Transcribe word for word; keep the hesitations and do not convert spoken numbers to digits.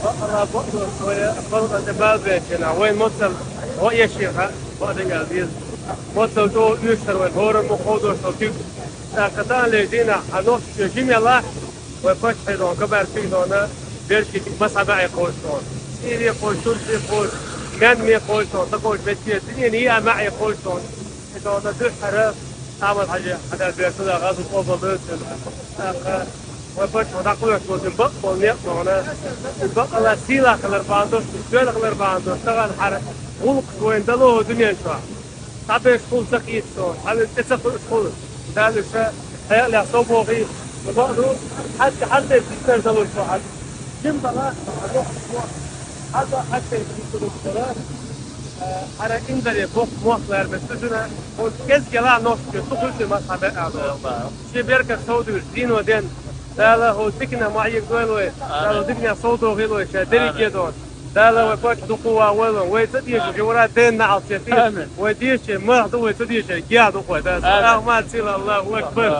Алла бакъдолаш вай халкъа тӀа бала баьчча, вайна моцал гӀо эшеха, бакъдерг аьлча деза. Моцал чӀоагӀа оьшуш дар вайна, хӀоранна ма ховдош дар куьг. ТӀаккха таханлерча дийнахьа хьа нохчий жима ялахь, вай паччахьа дон, кабар куьг дона, беркате ма схьабаьӀе кхочушдон. ЦӀийре кхочуш, турсе кхочуш, мянне кхочушдон, ца кхочуш меттиг, дунен йиа маьӀе кхочушдон. Ишта духхьара Ахьмад-Хьажи хьадаьр бер туда гӀазот къобал дойла цун. ТӀаккха вай паччахьо дӀакхоьхьуш волча бакъ бола некъ дона. И бакъ Аллахь сийлахь хилар бахьан долаш, тоьлла хилар бахьан долаш, тахан хӀара гӀулакхаш вайна дало хӀу дунен чу. Цхьаберш хул ца кхийттача, цхьаберш тӀе ца кхуьуш хул. Дала ша хьекъалехь совбохийла. Бакъду, хьаьтта хьаьтта диккар далуш бу хьаьтта. Жим бала, хьаьтта хьаьтта диккар далуш бара. Э, хӀара индаре боккха мотт ларбеш ду шуна, хӀу кӀезига-кӀезига нохчий ца хуьлуш ма схьабаьӀа. Шун беркат совдуьйш, дино ден. Дала хӀу диканах ма Ӏийга дойла вай, Дала диканах совдохийла вай, ша дерриге дон. Дала вай паччахь дукха вагӀа войла, вай ца дезаш, вара ден наӀалт сети. Амин. Вай дезача мах ду, вай ца дезача гех ду вай, Дала. Амин. Ахьмад сила, Аллаху акбар.